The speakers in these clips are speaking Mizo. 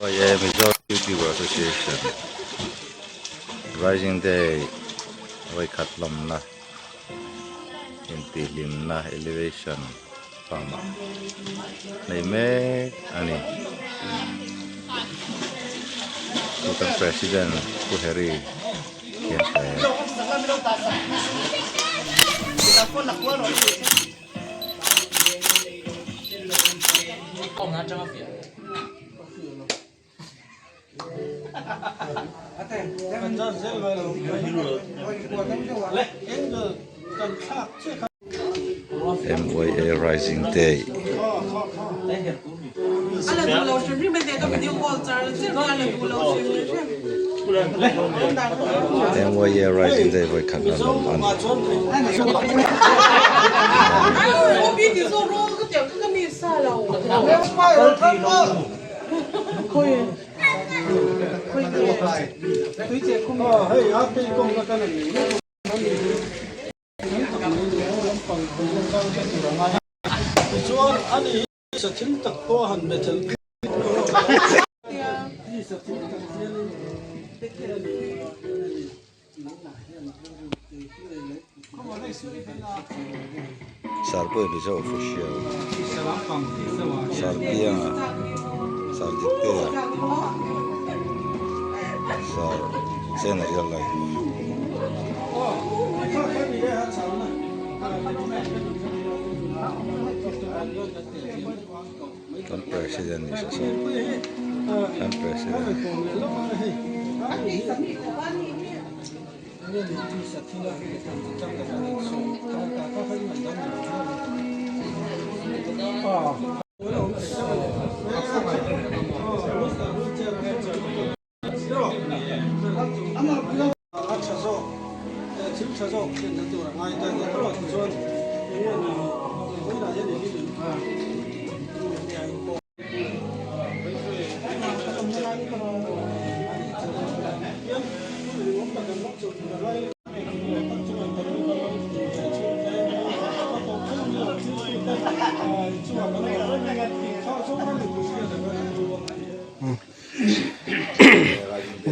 Aye Mizo Youtuber Association Rising Day vawikhat lawmna intihhlimna elevation farm ah nei mek a ni. Chu kan President Pu Harry hian MYA Rising Day MYA Rising Day vawikhat na lawm a ni. Sarpui Mizo Official Sarpianga Sardiktea Sar Chena Real Life. Kan President ni sa saw kan President.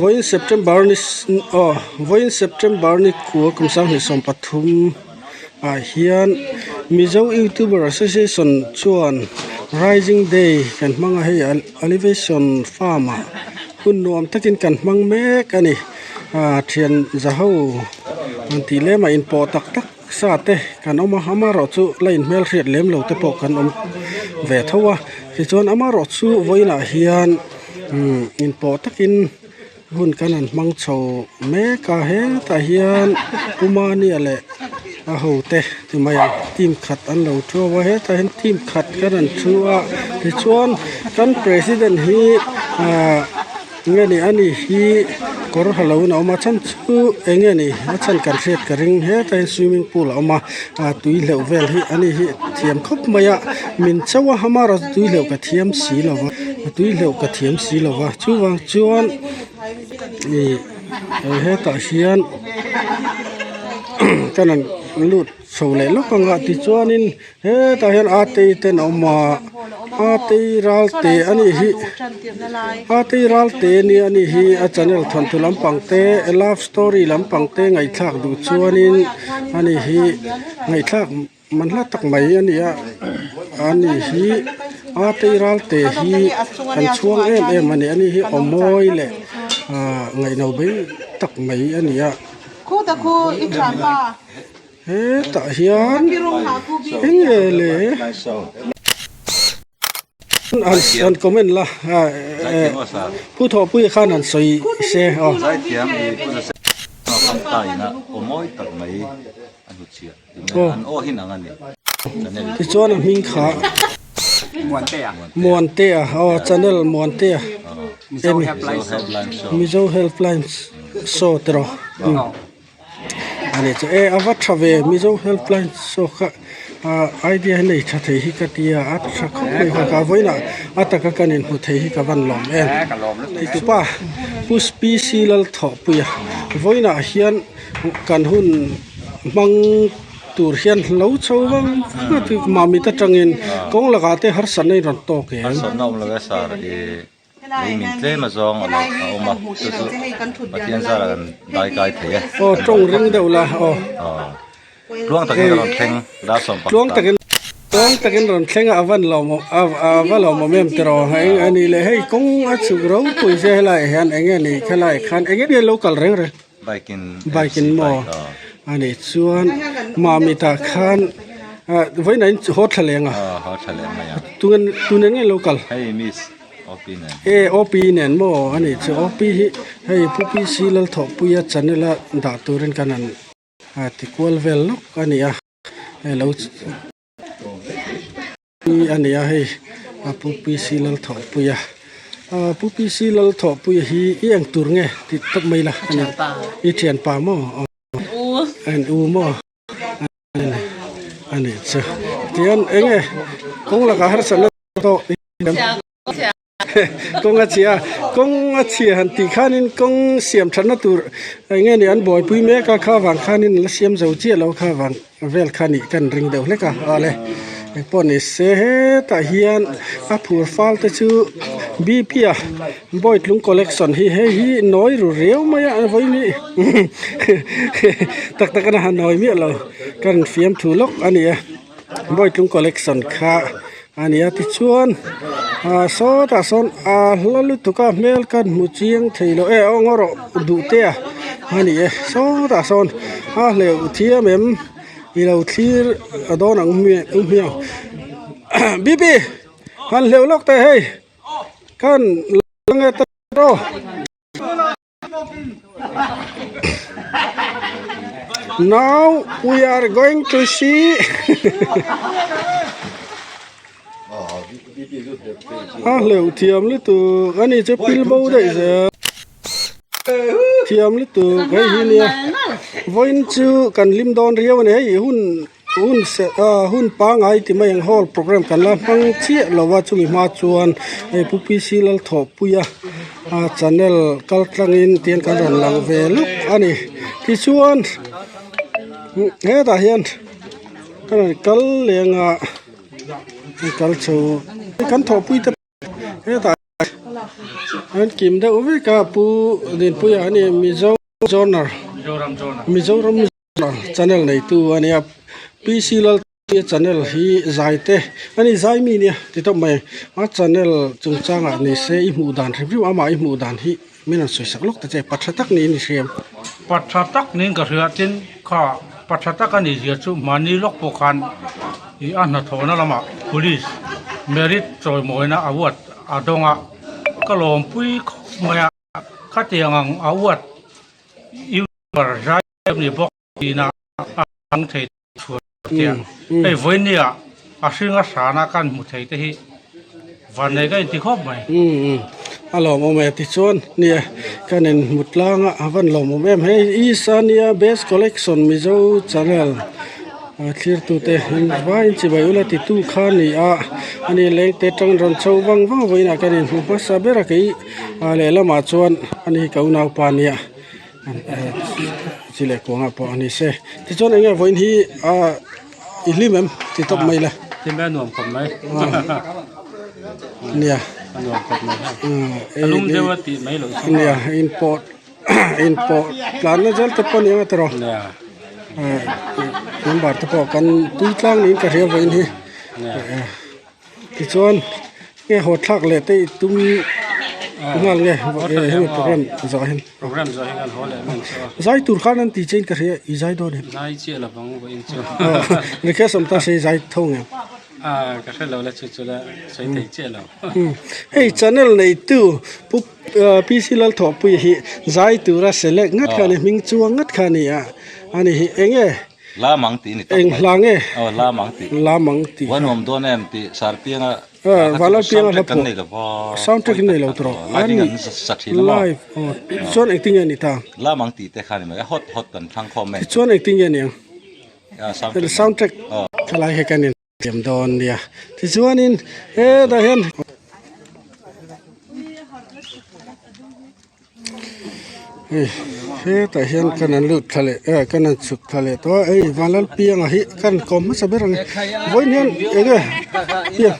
Vawiin September ni aw vawiin September ni kua kum 2023 ah hian Mizo Youtuber Association chuan Rising Day kan hmang a hei Elevation Farm ah hun nuam takin kan hmang mek a ni ah thian za ho an tih lem a inpawh tak tak sa te kan awm a amaherawhchu la inhmelhriat lem lo te pawh kan awm ve tho a tichuan amaherawhchu vawiinah hian umm inpawh takin hun kan han hmang chho mek a hetah hian pu mania leh a ho te ti mai ang team khat an lo thu a hetah hian team khat kan han thu a tichuan kan president hi ahh. Enge ni ani hi kawr ha lo in a awm a chhan chu enge ni a chhan kan hriat ka ring hetah hian swimming pool a awm a ah tui hleuh vel hi ani hi thiam khawp mai a min cho a amaherawhchu tui hleuh ka thiam si lo va tui hleuh ka thiam si lo va chuvang chuan ih hetah hian ka rawn lut chho leh lawk ang a tichuanin. Hetah hian Atei te an awm a, Atei Ralte a nih hi, Atei Ralte nia a nih hi a channel thawnthu lampang te love story lampang te ngaihthlak duh chuanin a ni hi ngaihthlak man hla tak mai a ni a, a ni hi Atei Ralte hi an chhuang em em a ni, a ni hi aw mawi leh ah ngaihno bei tak mai a ni a. Hetah hian eng nge le han comment la pu thawhpui khan han sawi se aw. Tichuan a hming kha Muantea aw channel Muantea Mizo helpline show tiraw. Ani chu e a va tha ve Mizo helpline saw kha ah idea hi nei tha thei hi ka tia a tha khawp mai kha ka vawiinah a taka kan inhmu thei hi ka van lawm em titupa Pu PC Lalthawhpuia vawiinah hian kan hun hmang tur hian lo chho vang vang a mamit atangin kawng lakah te harsatna in rawn tawk em. Lei min tlem a zawng a lo a awm a chu chu Pathian zarah kan dai kai thei e. Aw tawng ring deuh la aw. Aw tluang takin ka rawn thleng dar sawm pakhat Tluang takin tluang takin rawn thleng a a van lawm a a va lawmawm em tiraw hei a nih leh hei kawng a chhuk ropui che helaiah hian eng nge ni khelaiah khan eng nge ni lo kal reng reng. Bike in Bike in maw a nih chuan Mamit ah khan ah vawiin ah in haw thla leng a. Aw haw thla leng mai a. Tun tun eng nge lo kal? Hei miss OP nen. E OP nen maw a nih chu OP hi hei Pu PC Lalthawhpuia channel a dah turin kan han ti kual vel lawk a ni a hei lo a ni a hei a Pu PC Lalthawhpuia ah Pu PC Lalthawhpuia hi i eng tur nge tih tawp mai la a ni i thianpa maw an u maw. A nih chu tihian eng nge kawng lakah harsatna tawh kawng a chhia kawng a chhia han tih khanin kawng siam thatna tur eng nge ni an buaipui mek a kha vang khanin la siam zo chiah lo kha vang vel kha nih kan ring deuh hlek a awle engpawh ni se hetah hian a phur fal te chu B P a Bawitlung collection hi hei hi nawi ru riau mai a vawiin hi tak tak a han nawi miah lo ka rawn fiam thu lawk a ni a Bawitlung collection kha a ni a tichuan ah sawtah sawn a hla lutuk a hmel ka hmu chiang thei lo e aw ngaw rawh duh te a a ni e sawtah sawn a hleuh thiam em i lo thlir a dawn ang hmiang B P han hleuh lawk teh hei. Kan lange ta ro. Now we are going to see A hleuh thiam lutuk ani chu pil bo daih zel thiam lutuk hei hi nia vawiin chu kan hlim dawn riau a ni hei hun Hun se ah hun pangai ti mai ang hall program kan la hmang chiah lo a chumi hma chuan hei pu P C Lalthawhpuia ah channel kal tlangin tihian kan rawn lang ve lawk a ni tichuan hetah hian ka rawn kal leng a kal chho kan thawhpui te hetah an kim deuh vek a pu Dinpuia a ni Mizo Journal Mizoram. Channel neitu a nia P C Laltia channel hi zai te a ni zai mi nia ti tawp mai a channel chungchangah ni se i hmuh dan hrim hrim amah i hmuh dan hi min rawn sawi sak lawk ta che pa tha tak niin i hria em? Pa tha tak niin ka hria tin kha pa tha tak a nih zia chu mahni lawk pawh khan ih a hnathawhna lamah police merit chawimawina award a dawng a ka lawmpui khawp mai a khatiang ang award youtuber zai ni bawk tina a hmang thei chhuah tia hei vawinia a hring a hrana kan hmu thei te hi vannei ka inti khawp mai. Umm a lawmawm e tichuan nia kan in hmu tlang a a van lawmawm em hei Isania best collection Mizo channel a thlirtute vai chibai ula titu kha a ni a ani lengte tang rawn chho vang vang vawiinah kan inhmu hmasa ber a kei lehlamah chuan ani hi ka unaupa a nia. Chi leh kuangah pawh a ni se tichuan eng nge vawiin hi ah i hlim em ti tawp mai la hlim e a nuam khawp mai nia a nuam khawp mai a lum deuh a tih mai loh chu nia inpawh inpawh tlanna zel te pawh a ni ang a tiraw nia number te pawh kan tui tlang niin ka hria vawiin hi Tichuan nge haw thlak leh te i tum nghal nge hemi program zawh hian. Program zawh hian kan haw leh mai chu a. Zai tur khan an ti che in ka hria i zai dawn em? Zai chiah lo vang vawiin chu. Request awm ta se i zai tho ngem? A ka hre lo la chu chu la sawi thei chiah lo. Hei channel neitu Pu PC Lalthawhpuia hi zai tura select ngat kha a ni hming chuang ngat kha a ni a ani hi enge La mang tih a ni tawp mai. Eng hla nge? Aw la mang tih. La mang tih. Van awm dawn em tih Sarpianga Eh, Vanlalpianga hla soundtrack kan nei lo va. Soundtrack in nei lo tawh. Live in an sa thin a maw? Live aw. Chuan engtin nge ni ta? La mang tih te kha ni mai a hot hot kan thlang khawm mai. Chuan engtin nge ni ang? Soundtrack. Soundtrack. Thalai he kan in thiam dawn nia. Tichuanin hetah hian Hei hetah hian kan an lut thla leh eh kan an chhuk thla leh tawh a hei Vanlalpianga hi kan kawm hmasa ber ang e vawiin hian eng nge piang.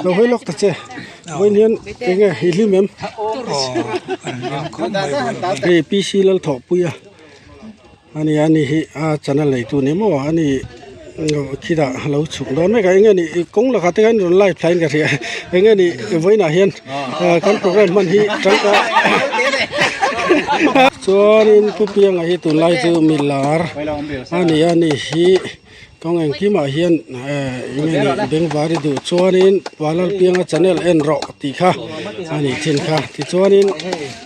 Lo hawi lawk ta che. Vawiin hian eng nge i hlim em? Hei PC Lalthawhpuia a ni a ni hi a channel neitu ni maw a ni khitah a lo chhuk dawn mek a eng nge ni kawng lakah te khan rawn live thlain ka hria eng nge ni vawiinah hian kan programme hman hi tangkai chuanin pu pianga hi tunlai chu milar a ni a ni hi. Kawng engkimah hian eh eng nge ni bengvar i duh chuanin Vanlalpianga channel en rawh tih kha a nih thin kha tichuanin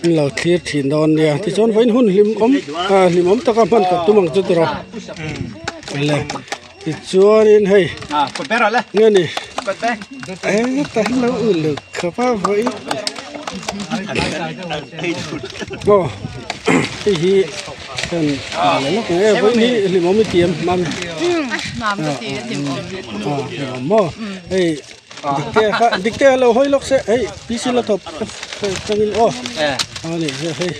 in lo thlir thin dawn nia tichuan vawiin hun hlim awm ah hlim awm taka hman kawp tum ang chu tiraw le tichuanin hei nge ni heta hi lo uluk khawp a vawiin aw hei hi. Dikte lo hawi lawk se hei PC la thawp changin aw a ni hei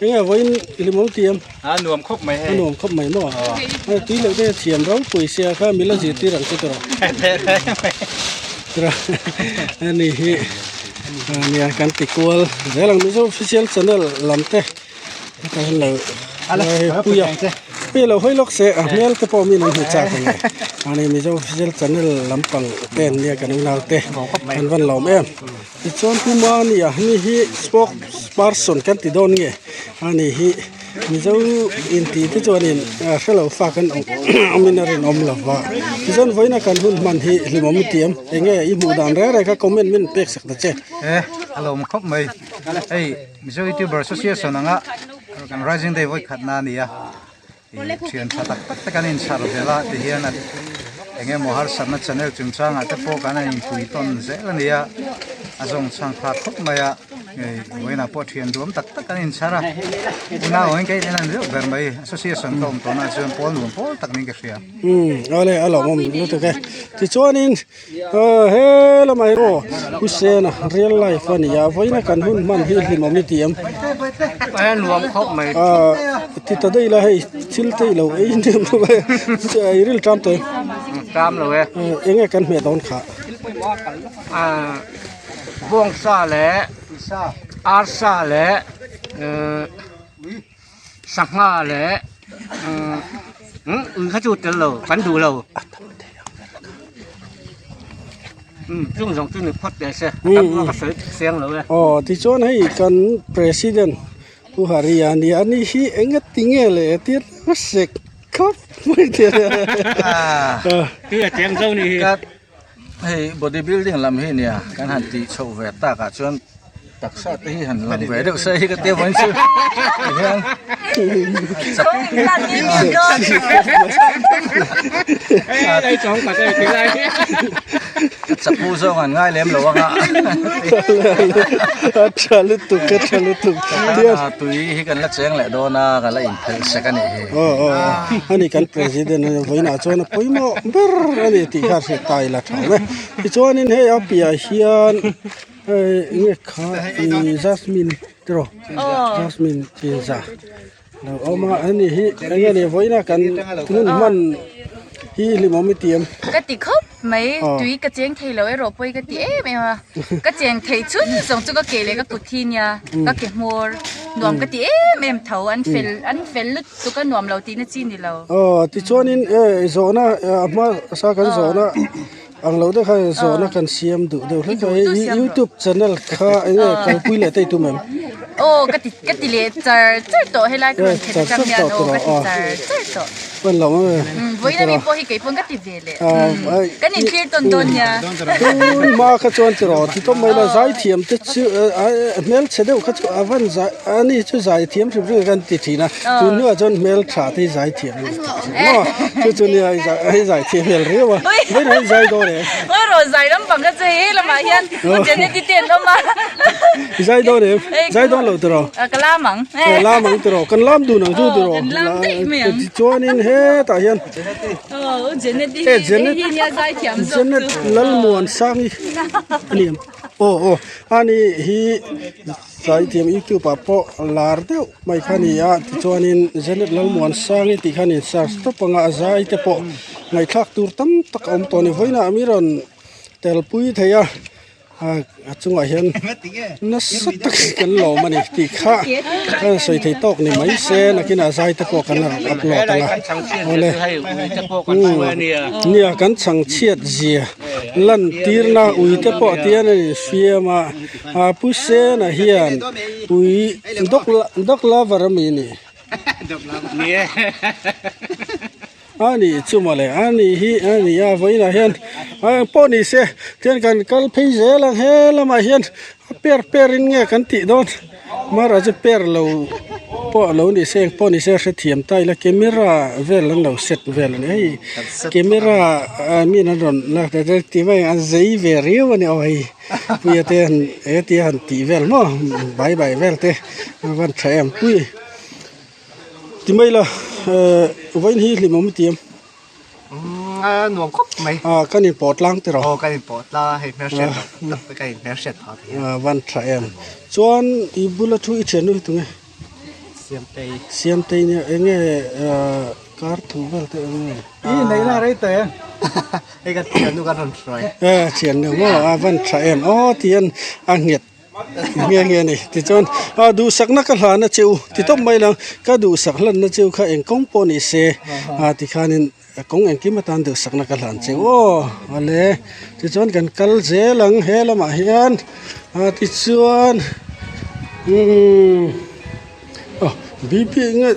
enge vawiin hlimawm ti em a nuam khawp mai hei a nuam khawp mai maw hei tui loh te thiam ropui sia kha mila zirtir ang che tawh a ni hi nia kan ti kual zel ang Mizo official channel lam te. Hetah hian lo puia puia lo hawi lawk se a hmel te pawh mi an hmu chak ang e mahni mizo official channel lampang te an nia kan unau te an van lawm em tichuan pu mania ni hi spokes person kan ti dawn nge ani hi mizo inti te chuanin hrelo fa kan awmin a rinawm lo va tichuan vawiina kan hun hman hi hlimawm i ti em enge i hmuh dan reng reng kha comment min pek sak ta che. E a lawm khawp mai hei. Mizo Youtuber Association anga kan Rising Day vawi khatna a ni a, ih thian tha tak tak te kan inchhar vel a ti hian a eng emaw harsatna channel chungchangah te pawh kan han inpui tawn zel a ni a, a zawng chhang thlak khawp mai a, hei vawiinah pawh thian duam tak tak kan inchhar a, tunah awhin ka in en an deuh ber mai Association ka awm tawhnaah chuan pawl nuam pawl tak niin ka hria. Umm awle a lawmawm lutuk e tichuanin. Aw he lamah hi aw Hussein-a real life a ni a vawiina kan hun hman hi hlimawm i ti em nuam khawp mai ah ti ta daih ila hei thil te ilo ei hnem bawk a i ril ṭam tawh em ṭam lo e eng nge kan hmeh dawn kha ah bawngsa leh arsa leh sangha leh umm ui kha chu tel lo kan duh lo umm chung zawng chu ni phawt teh se a tam pawh ka sawi chiang lo e. Aw tichuan hei kan president Pu Hari a nia ani hi eng a ti nge le tir sek khawp mai te tui a cheng zo ni hi. Hei body building lam hi nia kan han tih chhoh ve tak ah chuan taksa te hi han lang ve deuh se hi ka tia vawiin chu tihian chapu zawng an ngai lem lo ang a a tha lutuk a tha lutuk tui hi kan la cheng leh dawn a ka la inphelh sek a nih hi aw aw ani kan president a vawiinah chuan a pawimawh ber a ni tih kha hriat ta ila tha awm e tichuanin hei a piah hian hei enge kha ih jasmine tiraw jasmine chinza lo awm a ani hi enge ni vawiina kan hun hman hi hlimawm i ti em. Ka ti khawp mai tui ka cheng thei lo erawh pawi ka ti em em a ka cheng thei chhun zawng chu ka ke leh ka kut hi nia ka ke hmawr nuam ka ti em em tho an fel an fel lut chu ka nuam lo tihna chi ni lo. Aw tichuanin e zawhna a hmasa kan zawhna ang lo deuh khan zawhna kan siam duh deuh hlek a hei youtube channel kha eng nge kalpui leh te i tum em? Aw ka ti ka ti leh char char tawh helai ka rawn khet atang hian aw ka ti char char tawh. Hman lo ang e. Vawiin ami pawh hi kei pawn ka ti ve leh. Kan inthlir tawn dawn nia. Tun hma kha chuan ti rawh ti tawp mai la zaithiam te chu hmelchhe deuh kha chu a van zai ani chu zaithiam hrim hrim kan ti thin a. Tun hnuah chuan hmeltha te hi zaithiam a ni ta thin maw? Chu chu nia hei zaithiam hmel riau a. Vawiin ah hian zai dawn em? Ngawi rawh zai lampang kha chu hei lamah hian u Janet-i te an awm a. I zai dawn em? Zai dawn lo tiraw? Ka lam ang. Ka lam ang tiraw? Kan lam dun ang chu tiraw? Kan lam daih mai ang. Tichuanin hetah hian Aw u Janet-i hi hei hi nia zaithiam zawk chu. Janet Lalmuansangi a ni em? Aw aw ani hi Zaithiam youtube ah pawh lar deuh mai kha a ni a tichuanin Janet Lalmuansangi tih khan in search tawp anga a zai te pawh ngaihthlak tur tam tak a awm tawh a ni vawiinah mi rawn. Telpui thei a a chungah hian nasa takin kan lawm a ni tih kha kan sawi thei tawk ni mai se nakinah zai te pawh kan rawn upload ang a awle nia kan chhangchhiat zia lan tirna ui te pawh tian a infiam a a pu sena hian ui dog dog lover ami a ni. A nih chu mawle a nih hi a ni a vawiinah hian pawh ni se tihian kan kal phei zel ang he lamah hian a per per in nge kan tih dawn mara chu per lo pawh lo ni se pawh ni se hrethiam ta ila camera vel an lo set vel a ni hei camera mi an rawn lak te ti mai an zei ve riau a ni aw hei puia te han he tia han tih vel maw bai bai vel te a van tha em pui. Ti mai la eh vawiin hi hlimawm i ti em? Umm a nuam khawp mai. Ah kan in pawh tlang tiraw? Aw kan in pawh tlang a hei hmelhriat loh tak te kan in hmelhriat phah thei a. Ah van tha em. Chuan i bula thu i thian nu hi tunge? Siamtei. Siamtei nia enge ah kar thu vel te enge? I neih na rei tawh em? Hei kan thian nu kan rawn hruai. Eh thian nu maw a van tha em aw tihian a nghet. Nge nge ni tichuan a duhsakna ka hlan a cheu ti tawp mai lang ka duhsak hlanna cheu kha eng kawng pawh ni se a tikhanin kawng engkim atan duhsakna ka hlan cheu aw awle tichuan kan kal zel ang he lamah hian a tichuan umm aw bp nge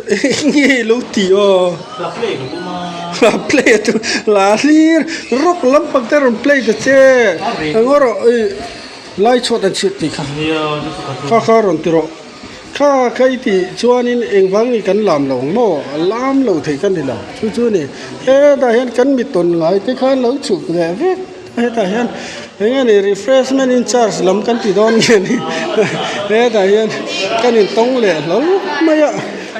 nge ilo tih aw hla play a tum hla hlir rock lampang te rawn play ta che engawh rawh ih. Lai chhuat an chhiat tih kha kha kha rawn ti rawh. Kha kha i tih chuanin engvang nge kan lam lo ang maw? Lam lo thei ka ni lo. Chu chu a ni. Hetah hian kan mi tawn ngai te khan lo chhuk leh vek. Hetah hian eng nge ni refreshment in charge lam kan ti dawn nge ni. Hetah hian kan intawng leh hlo mai a.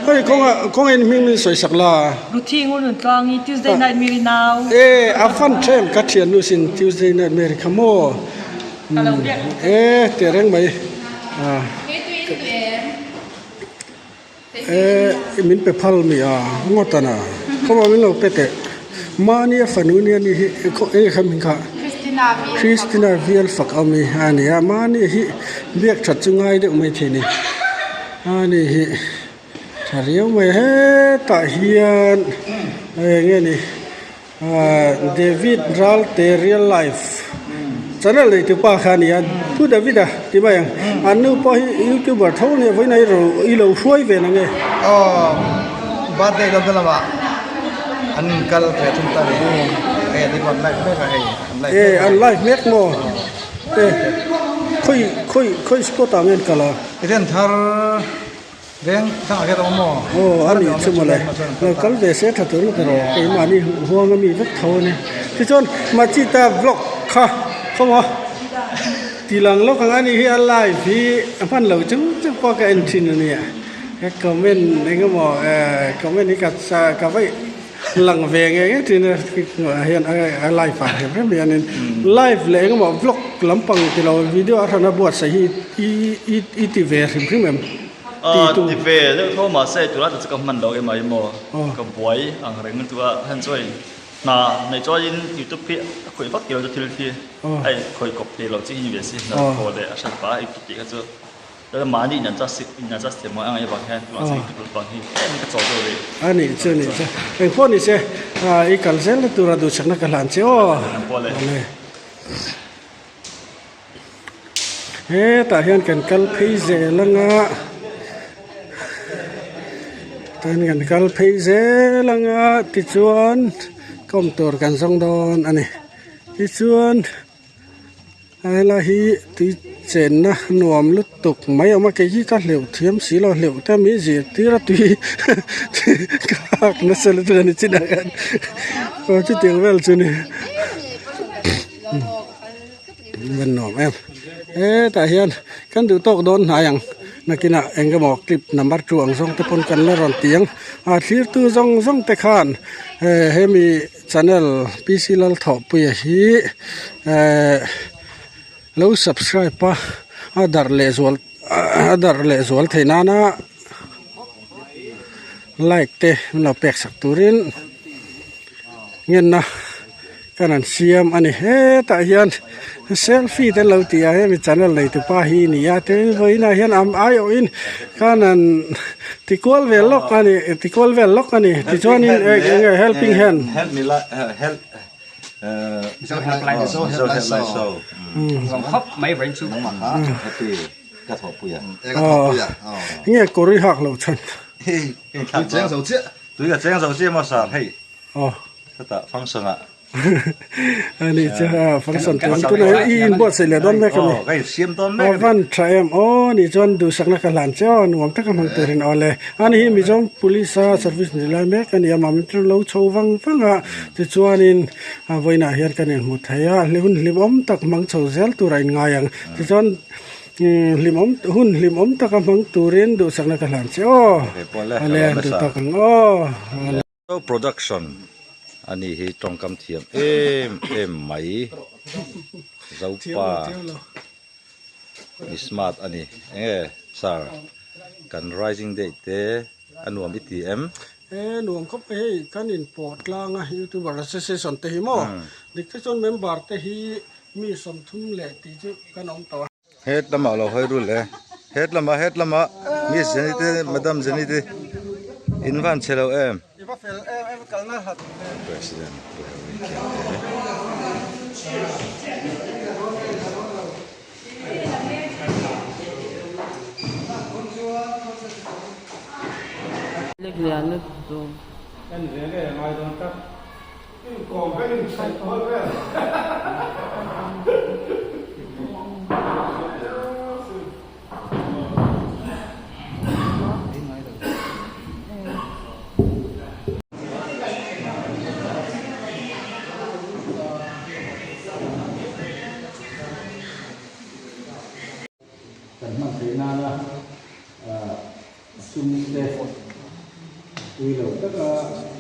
Hei kawngah kawngah in hming min sawi sak la. Ruthi Ngun Tluangi Tuesday Night Mary nau. E a fan tha em ka thiannu sin Tuesday Night Mary kha maw. E teh reng mai e min pe phal mi a ngawt a na khawma min lo pe teh mahni a fanu nia ni hi eng kha hming kha Christina vial fak awm hi a ni a mahni hi biak that chu ngai deuh mai thei ni a ni hi tha riau mai hetah hian eng nge ni. David Ralte real life channel nei tu pa kha a ni a Pu David a ti mai ang an nu pawh hi youtuber tho a nia vawiin a i lo hruai ve na nge. Aw birthday lawm na lamah an kal ve thung ta ni hei an inrawn live mek a hei an live mek a an live mek maw e khawi khawi khawi spot ah nge an kal a. Eden thar. Veng thlang ah hian a awm maw? Aw a nih chu mawle, lo kal ve se tha tur ka rawh, keimahni huang ami vek tho a ni. Tichuan Machita vlog kha khaw maw ti lang lawk ang a ni hi a live hi a hman lo chung chung pawh ka en thin a nia, ka comment eng emaw eh comment hi ka ka vaih lang ve nge nge thin a hian a live ah rem rem hianin live leh eng emaw vlog lampang ti lo video a hran a buatsaih hi i i i ti ve hrim hrim em. Aw ti ve deuh tho mahse tunah tak chu ka hman lo em ai maw ka buai ang reng chu a hman chuan hna nei chuanin youtube hi a khawih vak tilo chu thil hi a inkhawih kawp thei lo chi hi ni ve si hna thaw leh a hran pah a youtube tih kha chu mahni in adjust in adjust thiam ang ang avang hian tunah chuan youtube lampang hi tlem ka chawl deuh rih. A nih chu a nih chu engpawh ni se i kal zel na tura duhchakna ka hlan che aw. Hetah hian kan kal phei zel anga tan kan kal phei zel anga tichuan kawm tur kan zawng dawn a ni tichuan helai hi tui chenna nuam lutuk mai a awm a kei hi ka hleuh thiam si lo hleuh te min zirtir a tui ka hak nasa lutuk a ni chinah khan aw chutiang vel chu a ni. Van nuam em hetah hian kan duh tawk dawn hnai ang nakinah eng emaw clip number two ang zawng te pawn kan la rawn ti ang a thlirtu zawng zawng te khan hemi channel P C Lalthawhpuia hi ehh lo subscribe a a darh leh zual a darh leh zual theih nana like te min lo pek sak turin ngenna. kan an siam a ni hetah hian selfie te an lo ti a hemi channel nei tupa hi a ni a tin vawiinah hian am aiawhin khan an ti kual vel lawk a ni ti kual vel lawk a ni tichuanin eng enge helping hand. Nge kawr i hak loh chhan. Tui ka cheng zo chiah maw sir hei hetah function ah. Ani chu a function tur an tunah i inbuatsaih leh dawn mek ani. Ka insiam dawn mek ani. Aw van tha em aw ni chuan duhsakna ka hlan che aw nuam taka hmang turin aw le. Ani hi Mizo Police a service ni lai mek ani a mami chu lo chho vang vang a tichuanin a vawiinah hian kan inhmu thei a hun hlimawm tak hmang chho zel tur a inngai ang tichuan Hlimawm hun hlimawm taka hmang turin duhsakna ka hlan che aw. Ale duh tak ang aw. Production ani hi tawngkam thiam em em mai Zopa mi smart ani enge sir kan rising date te a nuam i ti em? E nuam khawp mai hei kan inpawh tlang a youtuber association te hi maw dik te chuan member te hi Mi 30 leh tih chu kan awm tawh a. Het lamah lo hawi rul e. Het lamah het lamah Miss Jenny te Madam Jenny te in van chhe lo em. I va fel em em kalna hlat. President Pu Henry Khiangte. En ve nge ngai dawn tak. Kan hman theih nana sum te ui lo taka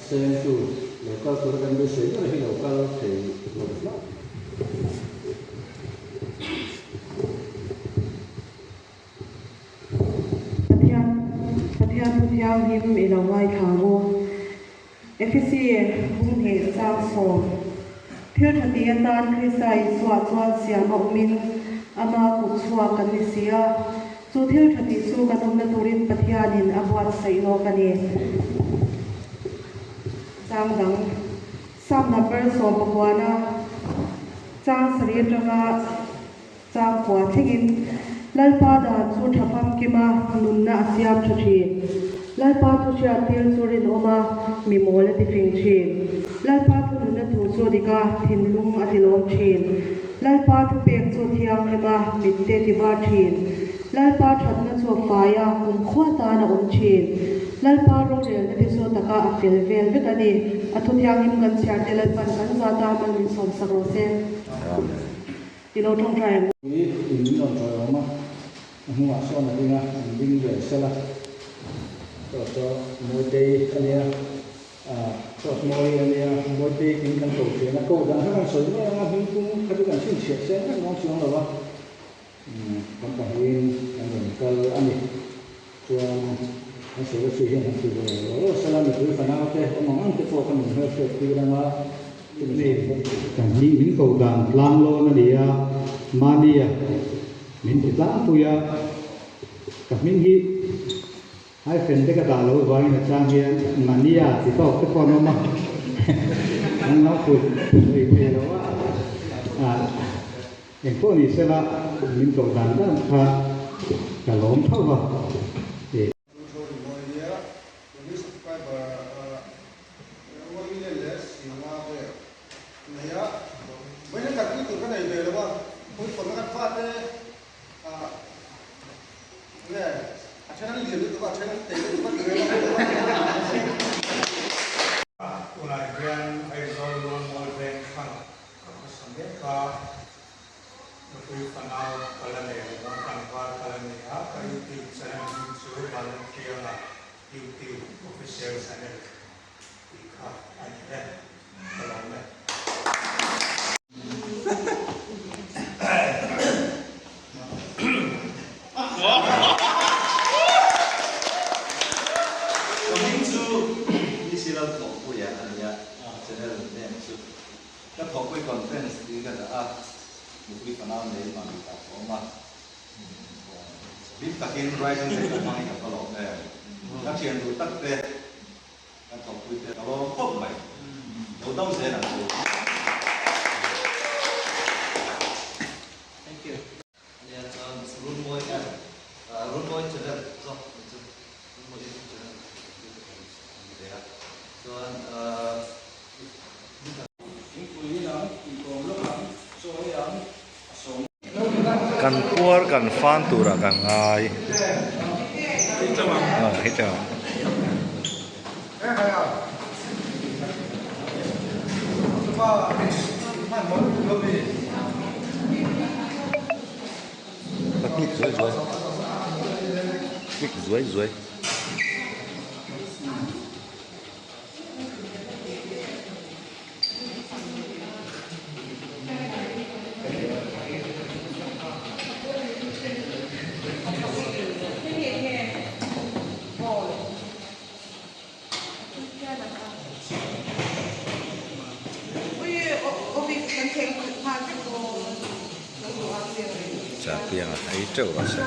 sengtu lo kal tura kan beisei ber hi lo kal thei lo hlauh. Pathian Pathian thu thianghlim i lo ngaithla ang u. Efesi bung hnih chang sawm. Thil tha ti atan Krista Isua chuan siam a awmin ama kut chhuak kan ni si a. Chu thil tha tih chu kan awmna turin Pathianin a buatsaih lawk a ni. Chang dang, Psalm number 19 chang sarih atanga Chang kua thlengin Lalpa dan chu tha famkim a, nunna a siam tha thin. Lalpa thu hriat tir chu rinawm a, mi mawl a ti fing thin. Lalpa thu nunna thu chu dik a, thinlung a ti lawm thin. Lalpa thu pek chu thianghlim a, mitte ti var thin. Lalpa thatna chu a fai a, kumkhua tan a awm thin. Lalpa rorelna te chu taka a fel vel vek a ni. A thu thianghlim kan chhiar te Lalpan kan zata mal min sawmsak rawh se. Amen. I lo tawngtai ang u. Hi in min rawn chawi awm a, a hnungah sawn a ding a, an ding ve sel a, chaw chaw Mawitei a nia, ah chaw Mawi a nia, Mawitei tiin kan ko thin a, ko dan kha kan sawi mai ang a, hming pum kha chu kan chhinchhiah seng vek dawn chuang lo a, umm kan pahnihin kan rawn kal a ni. Chuan kan sawi chu hian han ti ve lo lo sela, mipui fanau te awm ang ang te pawh kan inhmelhriat tir ang a. Kan hi min ko dan tlang lawn a ni a, mahnia min ti tlangpui a, ka hming hi hyphen te ka dah lo vangin a chang hian Mania ti tawk te pawh an awm a, an lo put thei thei lo a, engpawh ni sela min ko dan dan kha ka lawm tho va. Tunah hian Aizawl Luangmual Veng thlang ka khawsa mek a, nupui fanau ka la nei lo a, tlangval ka la nei a, ka YouTube channel hming chu Vanlalpianga YouTube Official Channel tih kha a ni e, ka lawm e. Ka hming chu Ni Silal Thawhpuia a nia, channel name chu ka thawhpui. nei mahni tak a awm a. Hlim takin Rising Day kan hmang hi kan va lawm em. Ka thian duh tak te, kan thawkpui te ka lawm khawp mai. Lo dam zel ang chu. Thank you. Ania chuan Runmawi app, Runmawi channel zawk ni chu Runmawi YouTube channel a ni ve a. Chuan Kan puar kan fan turah kan ngai. Ka click zuai zuai. Click zuai zuai. Chahpianga ei teuh rawh se.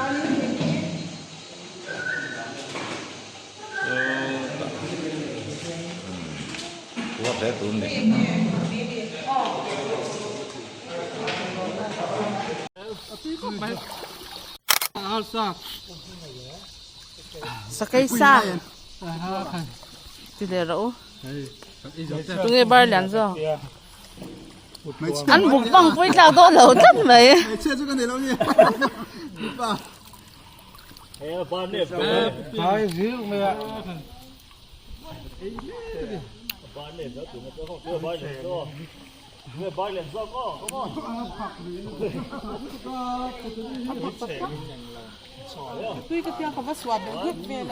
Uar hle tur ni. Sakei sa ti leh rawh u tunge bar lian zawk an buk bang pawh i tlak dawn lo tlat mai.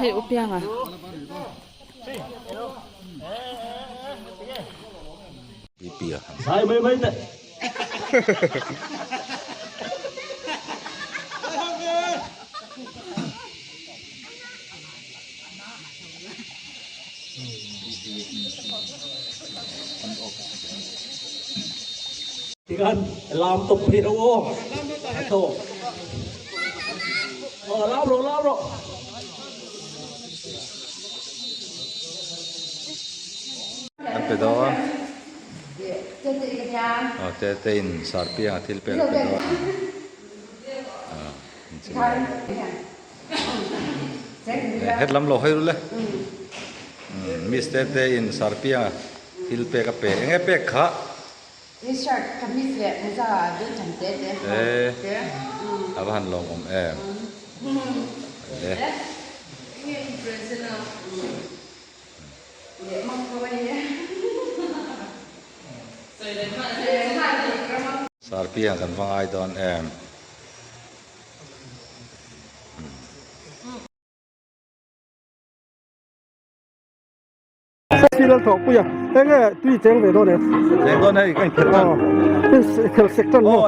Hei u pianga. Tikhan lam tawp phei ro aw a tawp aw lam rawh lam rawh. An pe dawn. Aw te te in sarpianga thil pek a pe dawn. Het lam lo hawi ru le miss te te in sarpianga thil pek a pe eng nge pek kha e a va han lawm awm em le. Sarpianga kan va ngai dawn em. Festival thawh pui a enge tui cheng ve dawn em cheng dawn hei ka inkhel tan inkhel sek tan maw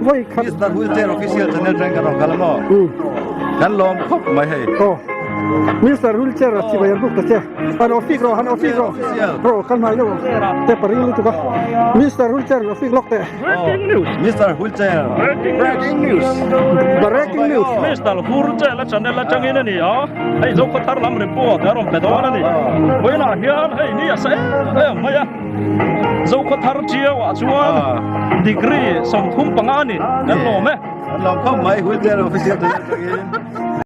vawi khat Mister Wheelchair Official channel atangin kan rawn kal a maw kan lawm khawp mai hei Mister Wheelchair a chibai an buk ta che Han office rawh han office rawh rawh kan hmai deuh te paring lutuk a Mister Wheelchair office lawk teh Mister Wheelchair breaking news breaking news Mister Wheelchair a channel atangin a ni a hei Zokhawthar lam report a rawn pe dawn a ni vawiinah hian hei ni a sa em em mai a Zokhawthar Tiau ah chuan degree 35 a ni kan lawm e kan lawm khawp mai Wheelchair official channel atangin.